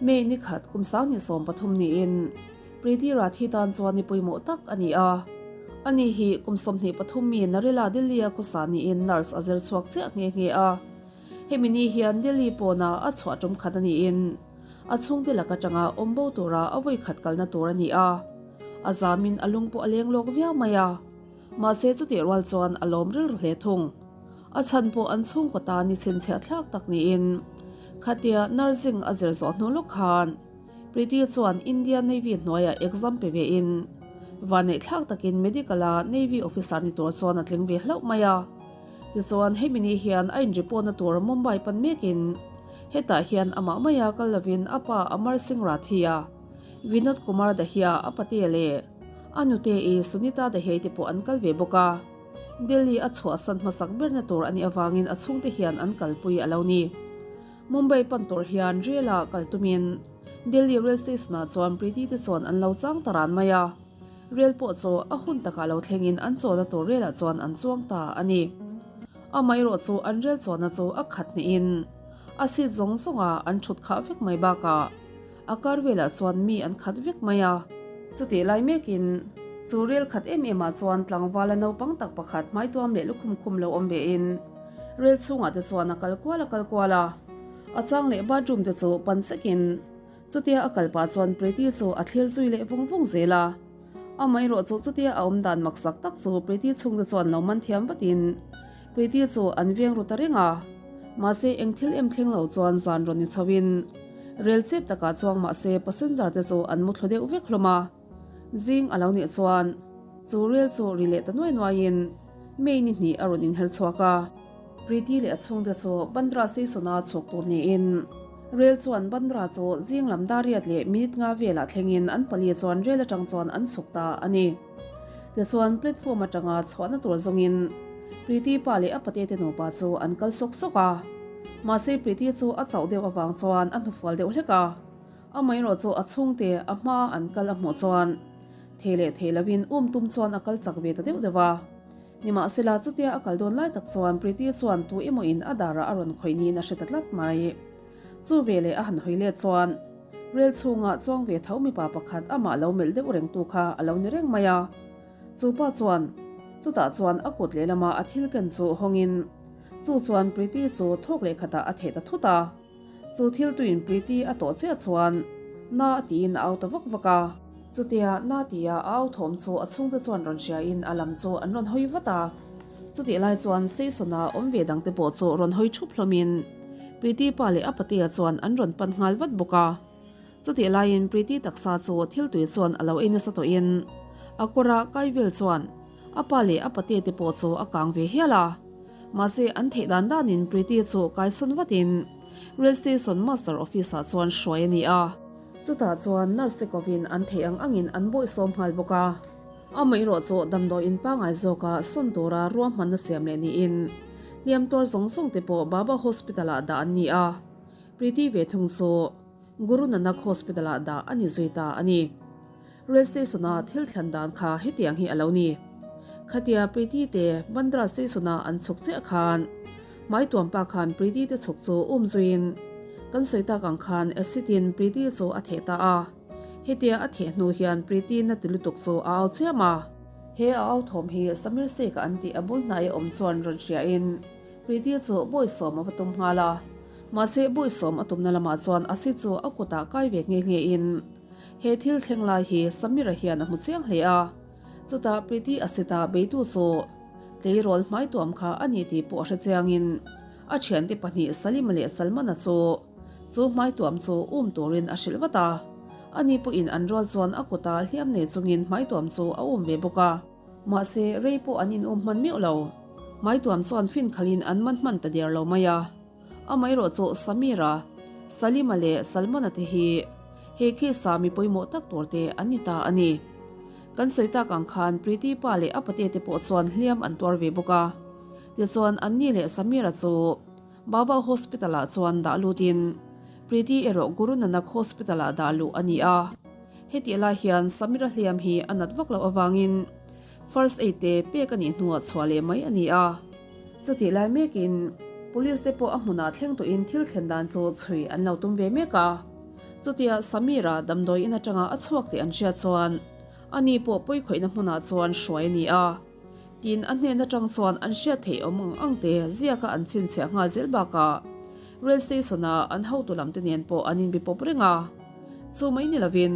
May ni khat kum 2013 niin Preeti Rathi tan chuan ni pawimawh tak a ni a. Ani hi kum 23 mi Narela Delhi-a khawsa niin nurse a zir chhuak chiah nghe nghe a. Hemi ni hian Delhi pawna a chhuah tum khat a niin a chhungte lak atanga awm bo tura a vawi khat kalna tur a ni a. A zamin a lung pawh a leng lawk viau mai a. Mahse chutih rual chuan a lawm rilru hle thung. A chhan pawh an chhungkaw tan ni chhinchhiah thlak tak niin khatia nursing a zir zawh hnu lawk khan Preeti chuan India Navy hnuaiah exam pe ve in vanneih thlak takin medical a Navy officer ni tur chuan a tling ve hlauh mai a. Tichuan hemi ni hian a inreport na tur Mumbai pan mekin hetah hian amah maia kal lovin a pa Amar Singh Rathi-a Vinod Kumar Dahiya a pate leh a nute i Sunita Dahei te pawh an kal ve bawk a. Delhi a chhuahsan hmasak berna tur a nih avangin a chhungte hian an kalpui a lo ni. Mumbai pan tur hian rail ah kal tumin Delhi rail station ah chuan Preeti te chuan an lo chang ta ran mai a. Rail pawh chu a hun takah lo thlengin an chawlna tur rail ah chuan an chuang ta a ni. Amaherawh chu an rail chuanna chu a khat hnihin a seat zawng zawngah an thut khah vek mai bakah A kar velah chuan mi an khat vek mai a. Chutih lai mekin, chu rel khat em em ah chuan tlangvala naupang tak pakhat hmaituam leh lukhum khum lo awm ve in, rel chhungah te chuan a kal kual a kal kual a. A chang leh bathroom te chu pan sekin, chutia a kal pah chuan Preeti chu a thlir zui leh vung vung zel a. Amaherawh chu chutia a awm dan maksak tak chu Preeti chhungte chuan lo man thiam vatin, Preeti chu an veng ru ta reng a. Mahse eng thil em thleng lo chuan zan rawn ni chho in rel chep takah chuang mahse passenger te chu an mu thlu deuh vek hlawm a. Zing a lo nih chuan chu rel chu ri leh ta nuai nuai in May ni hnih a rawn inher chhuak a. Preeti leh a chhungte chu Bandra station a chhuk tur niin rel chuan Bandra chu zing lam dar riat leh minute nga velah thlengin an pali chuan rel atang chuan an chhuk ta a ni. Tichuan platform atanga chhuahna tur zawngin Preeti pa leh a patete nupa chu an kal sawk sawk a. Mahse Preeti chu a chauh deuh avang chuan a hnufual deuh hlek a. Amaherawh chu a chhungte a hma an kal a hmuh chuan thei leh thei lovin um tum chuan a kal chak ve ta deuh deuh a. Nimahsela chutia a kal dawn lai tak chuan Preeti chuan tu emaw in a darah a rawn khawih niin a hre ta tlat mai. Chu veleh a han hawi let chuan rel chhungah chuang ve tho mipa pakhat amah lo melh deuh reng tu kha a lo ni reng mai a. Chu pa chuan chutah chuan a kut lehlama a thil ken chu hawngin chu chuan Preeti chu thawk leh khatah a theh ta thut a. Chu thil tuin Preeti a tawh chiah chuan na tiin a au ta vak vak a. Chutia na tia a au thawm chu a chhungte chuan rawn hriain a lam chu an rawn hawi vat a. Chutih lai chuan station-a awm ve dangte pawh chu rawn hawi thup hlawmin Preeti pa leh a patea chuan an rawn pan nghal vat bawk a. Chutih laiin Preeti taksa chu thil tui chuan a lo ei nasa tawhin a kawra kai vel chuan a pa leh a patea te pawh chu a kang ve hial a. Mahse an theih dan danin Preeti chu kaisawn vatin Rail Station Master Office ah chuan hruai a ni a. Chutah chuan nurse te kovin an theih ang angin an bawihsawm nghal bawk a. Amaherawh chu damdawiin pangngai zawka sawn tura ruahmanna siam leh niin hliam tuar zawng zawng te pawh Baba Hospital ah dah an ni a. Preeti ve thung chu Guru Nanak Hospital ah dah a ni zui ta a ni. Rail station a thil thlan dan kha hetiang hi a lo ni. Khatia Preeti te Bandra station a an chhuk chiah khan Maituam pa khan Preeti te chhuk chu um zuiin kan sawi tak ang khan acid in Preeti chu a theh ta a. Hetia a theh hnu hian Preeti na ti lutuk chu a au chiam a. He a au thawm hi Samir Sheikh an tih a bul hnai a awm chuan rawn hria in Preeti chu bawisawm a va tum nghal a. Mahse bawisawm a tumna lamah chuan acid chu a kutah kai ve nghe nghe in He thil thleng lai hi Samira hian a hmu chiang hle a, chutah Preeti a seta beitu chu tleirawl hmaituam kha a ni tih pawh a hre chiangin a thiante pahnih Salima leh Salmana chu chu hmaituam chu um turin a hrilh vat a, ani pawhin an rual chuan a kuta hliam nei chungin hmaituam chu a um ve bawk a. Mahse, rei pawh an in um hman meuh lo. Hmaituam chuan fin khalhin an man hman ta der lo mai a. Amaherawh chu Samira, Salima leh Salmona te hi he case-a mi pawimawh tak tur te an ni ta a ni. Kan sawi tak ang khan Preeti pa leh a pate te pawh chuan hliam an tuar ve bawk a. Tichuan anni leh Samira chu Baba Hospital-ah chuan dah lutin Preeti erawh Guru Nanak Hospital-ah dah luh a ni a. Hetih lai hian Samira hliam hi a nat vak loh avangin First aid te pek a nih hnuah chhuah leh mai a ni a. Chutih lai mekin Police te pawh a hmunah thleng tawhin thil thlen dan chu chhui an lo tum ve mek a. Chutia Samir-a damdawi in atanga a chhuak tih an hriat chuan ani pawh pawikhawihna hmunah chuan hruai a ni a. Tin, a hnen atang chuan an hriat theih awm ang ang te ziaka an chhinchhiah nghal zel bakah Rail Station-a an hotu lam te nen pawh an inbe pawp reng a. Chu mai ni lovin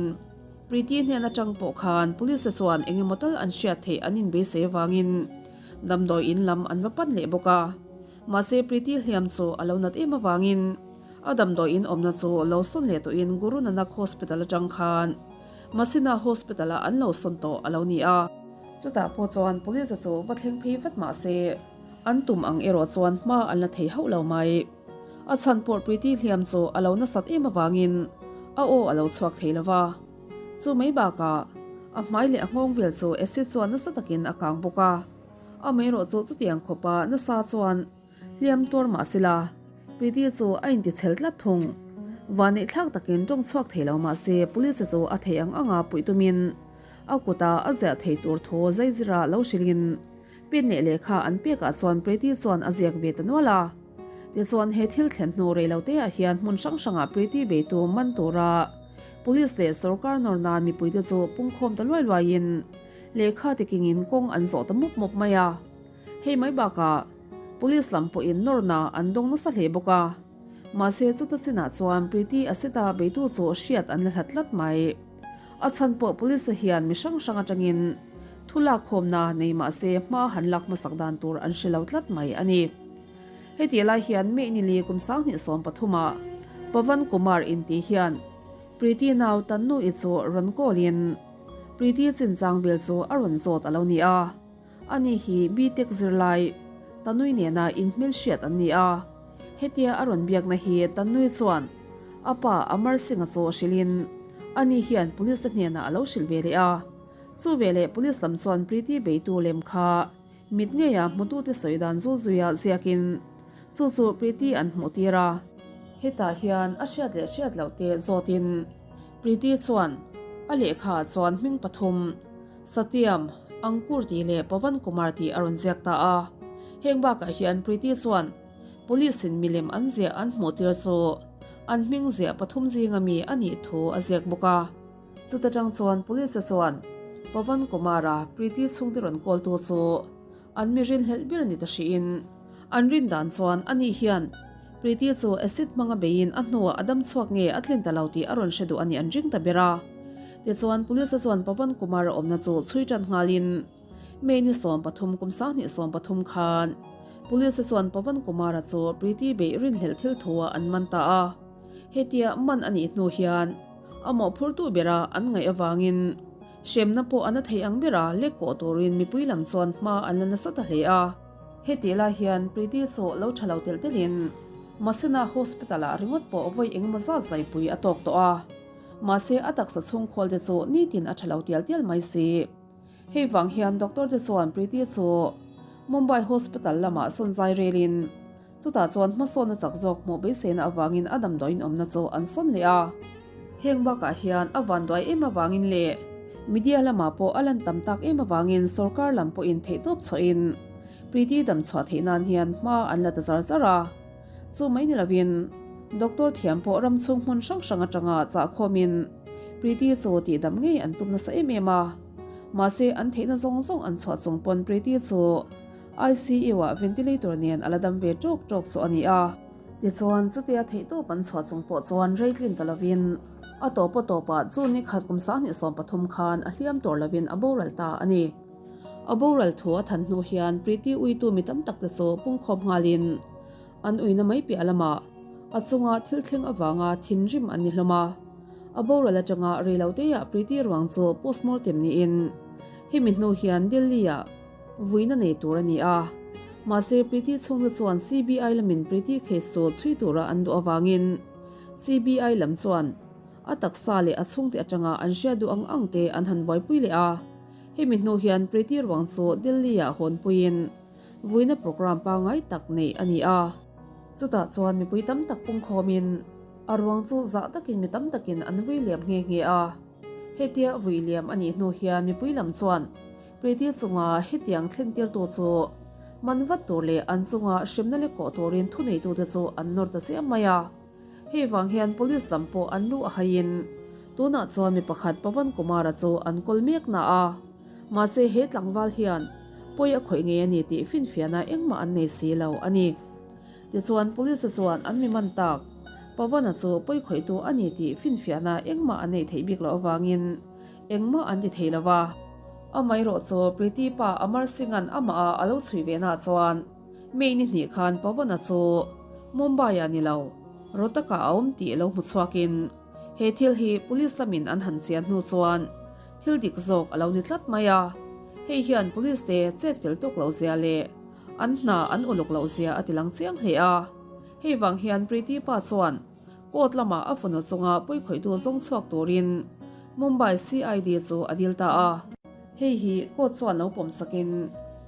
Preeti hnen atang pawh khan Police te chuan eng emaw tal an hriat theih an inbeisei avangin damdawi in lam an va pan leh bawk a. Mahse Preeti hliam chu a lo nat em avangin a damdawi in awmna chu lo sawn leh tawhin Guru Nanak Hospital atang khan Masina Hospital ah an lo sawn tawh a lo ni a. Chutah pawh chuan Police chu va thleng phei vat mah se an tum ang erawh chuan hma an la thei hauh lo mai. A chhan pawh Preeti hliam chu a lo nasat em avangin a aw a lo chhuak thei lo va. Chu mai bakah a hmai leh a nghawng vel chu acid chuan nasa takin a kang bawk a. Amaherawh chu chutiang khawpa nasa chuan hliam tuar mah sela Preeti chu a intichhel tlat thung. Vanneih thlak takin tawng chhuak thei lo mah se Police chu a thei ang anga puih tumin a kuta a ziah thei tur thu zaizira lo hrilhin pen leh lehkha an pekah chuan Preeti chuan a ziak ve ta nual a. Tichuan he thil thlen hnu rei lo teah hian hmun hrang hrangah Preeti beitu man tura Police leh sorkar nawr nan mipuite chu pungkhawm ta luai luaiin lehkha tikingin kawng an zawh ta mup mup mai a. Hei mai bakah Police lam pawhin nawrna an dawng nasa hle bawk a. Mahse chuta chinah chuan Preeti a seta beitu chu hriat an la hlat tlat mai. A chhan pawh Police hian mi hrang hrang atangin thu lakkhawmna nei mahse hma han lak hmasak dan tur an hre lo tlat mai a ni. Heti lai hian May nili kum 2013 ah Pawan Kumar inti hian Preeti nau Tannu-i chu rawn call-in Preeti chinchang vel chu a rawn zawt a lo ni a. Ani hi B-Tech zirlai Tanui nena inhmelhriat an ni a. Hetia a rawn biakna hi Tanui chuan a pa Amar Singh-a chu hrilhin ani hian Police te hnenah a lo hrilh ve leh a. Chu veleh Police lam chuan Preeti beitu lem kha mit ngeia hmutute sawi dan zul zuia ziakin chu chu Preeti an hmuh tir a. Hetah hian a hriat leh hriat loh te zawtin Preeti chuan a lehkhaah chuan hming pathum Satyam, Ankur tih leh Pawan Kumar tih a rawn ziak ta a. Heng bakah hian Preeti chuan Police in milem an ziah an hmuh tir chu an hming ziah pathum zinga mi a nih thu a ziak bawk a. Chuta tang chuan Police chuan Pawan Kumar-a Preeti chhungte rawn kawltu chu an mi rinhlelh ber ni ta hrihin an rin dan chuan ani hian Preeti chu acid hmanga beiin a hnuah a dam chhuak nge a tlin ta lo tih a rawn hre duh a nih an ring ta ber a. Tichuan Police chuan Pawan Kumar-a awmna chu chhui tan nghalin May ni 13 kum 2013 khan Police chuan Pawan Kumar-a chu Preeti beih rinhlelh thil thu-ah an man ta a. Hetia man a nih hnu hian a mawhphurtu bera an ngaih avangin hremna pawh a na thei ang bera lek kawh turin mipui lam chuan hma an la nasa ta hle a. Hetih lai hian Preeti chu lo tha lo telh telhin Masina Hospital-ah ringawt pawh vawi engemaw zat zaipui a tawk tawh a. Mahse a taksa chhung khawl te chu nitin a tha lo tial tial mai si. Hei vang hian doctor te chuan Preeti chu Mumbai Hospital lamah sawn zai relin Chutah chuan hmasawnna chak zawk hmuh beiseina avangin a damdawiin awmna chu an sawn leh a. Heng bakah hian a vanduai em avangin leh media lamah pawh a lan tam tak em avangin sorkar lam pawhin theihtawp chhuahin Preeti dam chhuah theih nan hian hma an la ta char char a. Chu mai ni lovin doctor thiam pawh ram chhung hmun hrang hrang atanga chahkhawmin Preeti chu tihdam ngei an tum nasa em em a. Mahse an theihna zawng zawng an chhuah chung pawn Preeti chu ICU-ah ventilator nen a la dam ve tawk tawk chu a ni a. Tichuan, chutia theihtawp an chhuah chung pawh chuan rei tlin ta lovin a tawp a tawpah June ni khat kum 2013 khan a hliam tur lovin a boral ta a ni. A boral thu a than hnu hian Preeti uitu mi tam tak te chu pungkhawm nghalin an uina mai piah lamah a chunga thil thleng avanga thinrim an ni hlawm a. A boral atanga reiloteah Preeti ruang chu postmortem niin hemi hnu hian Delhi-ah Vuina nei tur a ni a. Mahse, Preeti chhungte chuan CBI lamin Preeti case chu chhui tura an duh avangin CBI lam chuan a taksa leh a chhungte atanga an hriat duh ang ang te an han buaipui leh a. Hemi hnu hian Preeti ruang chu Delhi-ah hawnpuiin vuina programme pangngai tak neih a ni a. Chutah chuan mipui tam tak pungkhawmin a ruang chu zah takin mi tam takin an vui liam nghe nghe a. Hetia vui liam a nih hnu hian mipui lam chuan Preeti chunga hetiang thlentirtu chu man vat tur leh an chunga hremna leh kawh turin thuneitute chu an nawr ta chiam mai a. Hei vang hian police lam pawh an lu a haiin tunah chuan mi pakhat Pawan Kumar-a chu an kawl mek na a. Mahse he tlangval hian pawi a khawih ngei a ni tih finfiahna engmah an nei si lo a ni. Tichuan police-a chuan an mi man tak Pawan-a chu pawi khawihtu a ni tih finfiahna engmah an neih theih bik loh avangin engmah an ti thei lo va. Amaherawh chu Preeti pa Amar Singh-a'n amah a a lo chhui ve na chuan May ni hnih khan Pawan-a chu Mumbai-ah ni lo, Rohtak-ah a awm tih lo hmu chhuakin he thil hi police lamin an han chian hnu chuan thil dik zawk a lo ni tlat mai a. Hei hian police te chet fel tawk loh zia leh an hna an uluk loh zia a ti lang chiang hle a. Hei vang hian Preeti pa chuan Court lamah a fanu chunga pawikhawihtu zawng chhuak turin Mumbai CID chu a dil ta a. Hei hi court chuan lo pawm sakin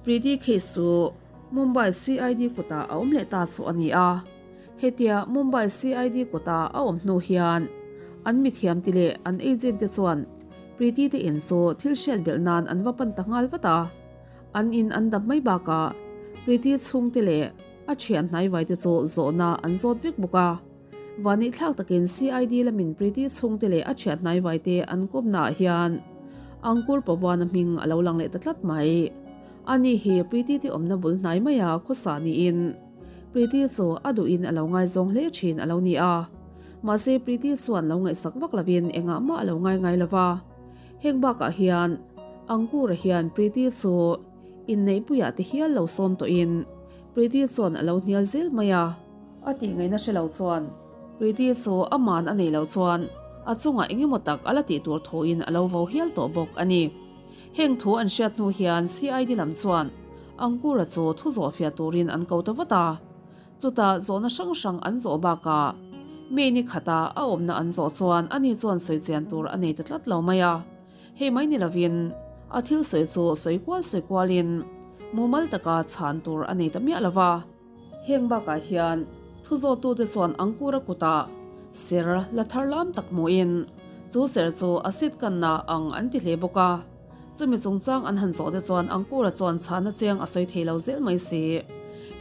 Preeti case chu Mumbai CID kutah a awm leh ta chu a ni a. Hetia Mumbai CID kuta a awm hnu hian an mithiam ti leh an agent te chuan Preeti te in chu thil hriat belh nan an va pan ta nghal vat a. An in an dap mai bakah Preeti chhungte leh A thian hnaivai te chu zawhna an zawt vek bawk a. Vanihthlak takin CID lamin Preeti chhungte leh a thian hnaivai te an kawmnaah hian Ankur Pawan-a hming a lo lang leh ta tlat mai. Ani hi Preeti te awmna bul hnai maia khawsa niin Preeti chu a duhin a lo ngaizawng hle thin a lo ni a. Mahse Preeti chuan lo ngaihsak vak lovin engah mah a lo ngai ngai lova. Heng bakah hian Ankur-a hian Preeti chu Inneihpuiah te hial lo sawm tawhin Preeti chuan a lo hnial zel mai a. A tih ngaihna hre lo chuan Preeti chu a man a nei lo chuan a chungah eng emaw tak a la tih tur thuin a lo vo hial tawh bawk a ni. Heng thu an hriat hnu hian CID lam chuan Angkura chu thu zawh fiah turin an ko ta vat a. Chutah zawhna hrang hrang an zawh bakah mi ni khata a awmna an zawh chuan ani chuan sawi chian tur a nei ta tlat lo mai a. Hei mai ni lovin a thil sawi chu sawi kual sawi kualin mumal taka chhan tur a nei ta miah lo va. Heng bakah hian thuzawhtute chuan Angkura kutah ser la thar lam tak hmuhin chu ser chu acid kanna ang an ti hle bawk a. Chumi chungchang an han zawhte chuan Angkura chuan chhana chiang a sawi thei lo zel mai si.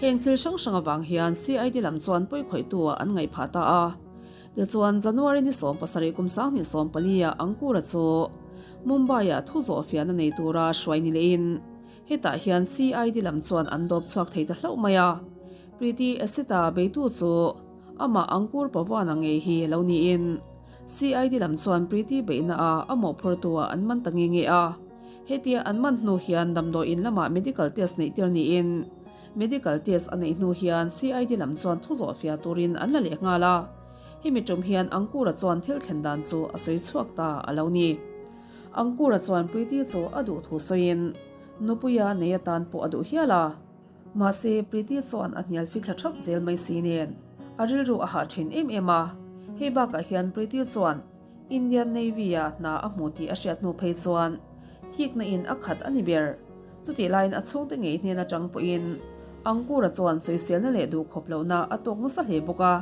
Heng thil hrang hrang avang hian CID lam chuan pawikhawihtu ah an ngaih phah ta a. Tichuan, January ni 17 kum 2014 ah Angkura chu Mumbai-ah thu zawh fiahna nei tura hruai ni lehin hetah hian CID lam chuan an dawp chhuak thei ta hlauh mai a. Preeti Asita beitu chu amah Ankur Pawan-a ngei hi lo niin CID lam chuan Preeti beihna ah a mawhphurtu ah an man ta nge nge a. Hetia an man hnu hian damdawiin lamah medical test neih tir niin Medical test a neih hnu hian CID lam chuan thu zawh fiah turin an la leh nghal a, hemi tum hian Angkura chuan thil thlen dan chu a sawi chhuak ta a lo ni. Angkura chuan Preeti chu a duh thu sawiin nupuia nei atan pawh a duh hial a. Mahse, Preeti chuan a hnial fithla thak zel mai si nen a rilru a hah thin em em a, hei bakah hian Preeti chuan Indian Navy-a hna a hmu tih a hriat hnu phei chuan thikna in a khat a ni ber. Chutih laiin a chhungte ngei hnen atang pawhin Angkura chuan sawiselna leh duhkhawp lohna a tawk nasa hle bawk a.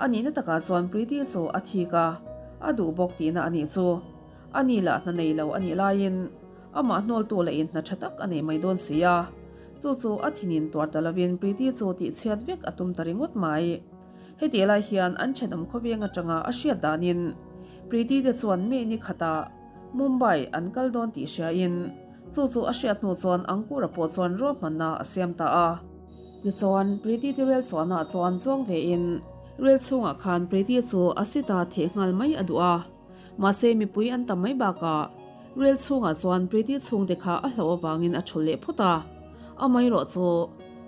A nihna takah chuan Preeti chu a thik a, a duh bawk tihna a nih chu. A ni lah hna nei lo a nih laiin amah hnawltu leh in hna tha tak a nei mai dawn si a. Chu chu a thinin tuar ta lovin Preeti chu tihchhiat vek a tum ta ringawt mai. Hetih lai hian an thenawm khawveng atanga a hriat danin Preeti te chuan May ni khatah Mumbai an kal dawn tih hriain chu chu a hriat hnu chuan Angkura pawh chuan ruahmanna a siam ta a. Tichuan Preeti te rel chuanah chuan chuang vein rel chhungah khan Preeti chu a sita theh nghal mai a duh a. Mahse mipui an tam mai bakah rel chhungah chuan Preeti chhungte kha a hlauh avangin a thul leh phawt a. Amaherawh chu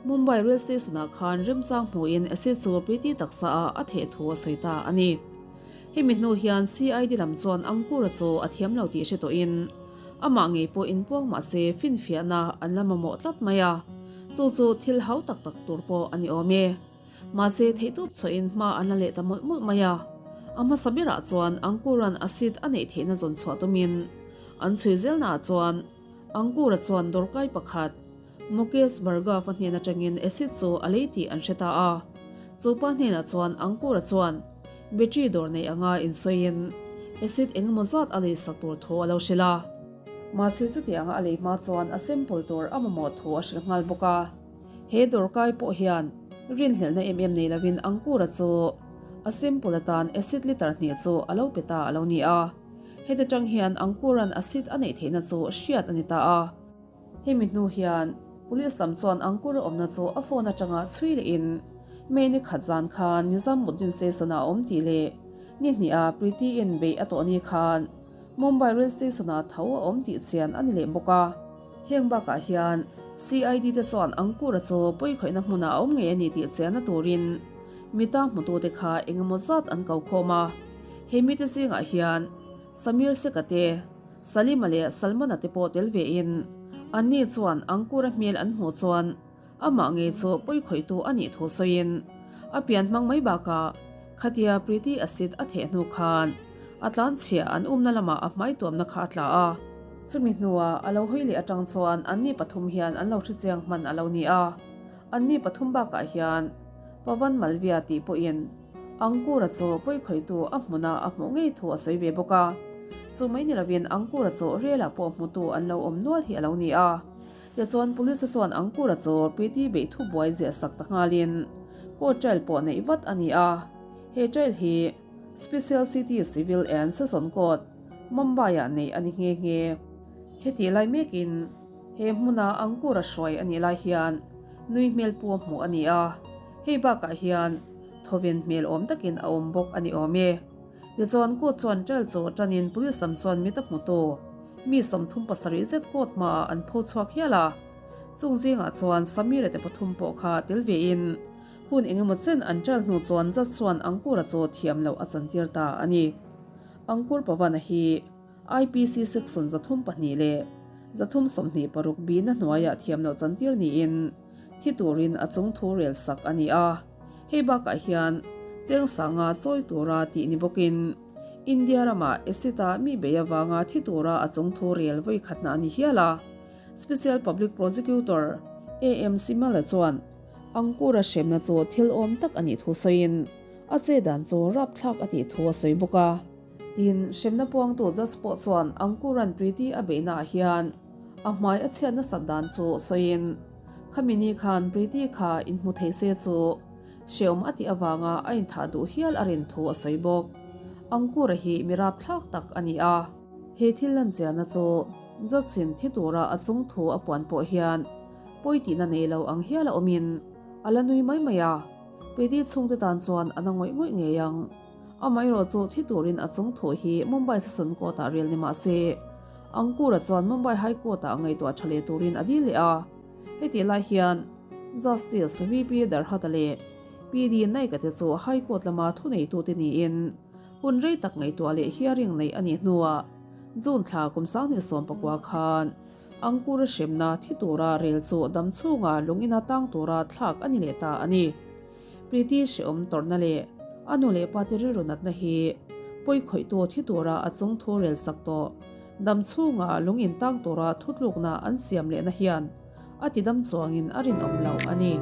Mumbai rail station ah khan remchang hmuhin acid chu Preeti taksa ah a theh thu a sawi ta a ni. Hemi hnu hian CID lam chuan Angkura chu a thiam lo tih hre tawhin amah ngei pawh inpuang mah se finfiahna an la mamawh tlat mai a, chu chu thil hau tak tak tur pawh a ni awm e. Mahse theihtawp chhuahin hma an la leh ta mawlh mawlh mai a, a hmasa berah chuan Angkura'n acid a neih theihna zawn chhuah tumin an chhui zelnaah chuan Angkura chuan dawrkai pakhat Mukesh Bhargav-a hnen atangin acid chu a lei tih an hre ta a. Chu pa hnenah chuan Angkura chuan battery dawr nei anga insawiin acid eng emaw zat a lei sak tur thu a lo hrilh a. Mahse chutianga a lei hma chuan a sample tur a mamawh thu a hrilh nghal bawk a. He dawrkai pawh hian rinhlelhna em em nei lovin Angkura chu. A sample atan acid litre hnih chu a lo pe ta a lo ni a. Heti tang hian Ankur-a'n acid a neih theihna chu hriat a ni ta a. Hemi hnu hian Police lam chuan Ankur-a awmna chu a phone atanga chhui lehin May ni khat zan khan Nizamuddin Station-ah a awm tih leh ni hniha Preeti-in beih a tawh ni khan Mumbai Rail Station-ah tho a awm tih chian a ni leh bawk a. Heng bakah hian CID te chuan Ankur-a chu pawikhawihna hmunah a awm ngei a ni tih chianna turin mita hmutute kha eng emaw zat an ko khawm a. He mite zingah hian Samir Seka te, Salima leh Salmana te pawh tel vein anni chuan Ankur-a hmel an hmuh chuan Amah ngei chu pawikhawihtu a nih thu sawiin a pian hmang mai bakah khatia Preeti acid a theh hnu khan a tlanchhia an umna lamah a hmai tuamna kha a tla a. Chumi hnuah a lo hawi leh atang chuan anni pathum hian an lo hrechiang hman a lo ni a. Anni pathum bakah hian Pawan Malviya tih pawhin Angkura chu pawikhawihtu a hmuna a hmuh ngei thu a sawi ve bawk a. Chu mai ni lovin Angkura chu relah pawh hmutu an lo awm nual hi a lo ni a. Tichuan Police chuan Angkura chu Preeti beih thu buai ziah sak ta nghalin court trial pawh neih vat a ni a. He trial hi Special City Civil and Session Court, Mumbai-ah neih a ni nghe nghe. Hetih lai mekin he hmuna Angkura hruai a nih lai hian nui hmel pu a hmuh a ni a, hei bakah hian thawven hmel awm takin a awm bawk a ni awm e. Tichuan court chuan trial chu tanin police lam chuan mit a hmu tu mi 37 zet court hmaah an pho chhuak hial a. Chung zingah chuan Samira te pathum pawh kha tel vein hun engemaw chen an trial hnu chuan judge chuan Angkura chu thiam loh a chantir ta a ni. Angkur Pavana hi IPC section 302 leh 326 bina hnuaiah thiam loh chantir niin thi turin a chung thu rel sak a ni a. Hei bakah hian cheng sanga chawi tura tih ni bawkin India ramah acid-a mi bei avanga thi tura a chung thu rel vawi khatna a ni hial a. Special Public Prosecutor AM Simala chuan Angkura hremna chu thil awm tak a nih thu sawiin a che dan chu rapthlak a tih thu a sawi bawk a. Tin, hremna puangtu judge pawh chuan Angkura'n Preeti a beihnaah hian a hmai a chhiat nasat dan chu sawiin Khami ni khan Preeti kha inhmu thei se chu hrehawm a tih avanga a inthah duh hial a rin thu a sawi bawk. Angkura hi mi rapthlak tak a ni a. He thil lan chiahna chu judge-in thi tura a chung thu a puan pawh hian pawi tihna nei lo ang hial a awmin a la nui mai mai a. Preeti chhungte tan chuan a na ngawih ngawih ngei ang. Amaherawh chu thi turin a chung thu hi Mumbai Session Court-ah rel ni mah se, Angkura chuan Mumbai High Court-ah ngaihtuah tha leh turin a dil leh a. Hetih lai hian Justice VP Darhata leh PD Naik-a te chu High Court lama thuneitute niin hun rei tak ngaihtuah leh hearing neih a nih hnuah June thla kum 2019 khan Angkura hremna thi tura rel chu dam chhunga lungina tang tura thlak a ni leh ta a ni. Preeti hrehawm tawrhna leh a nu leh pate rilru natna hi pawi khawihtu thi tura a chung thu rel sak tawh. Dam chhunga lung intang tura thutlukna an siam lehna hian a tidam chuangin a rinawm lo a ni.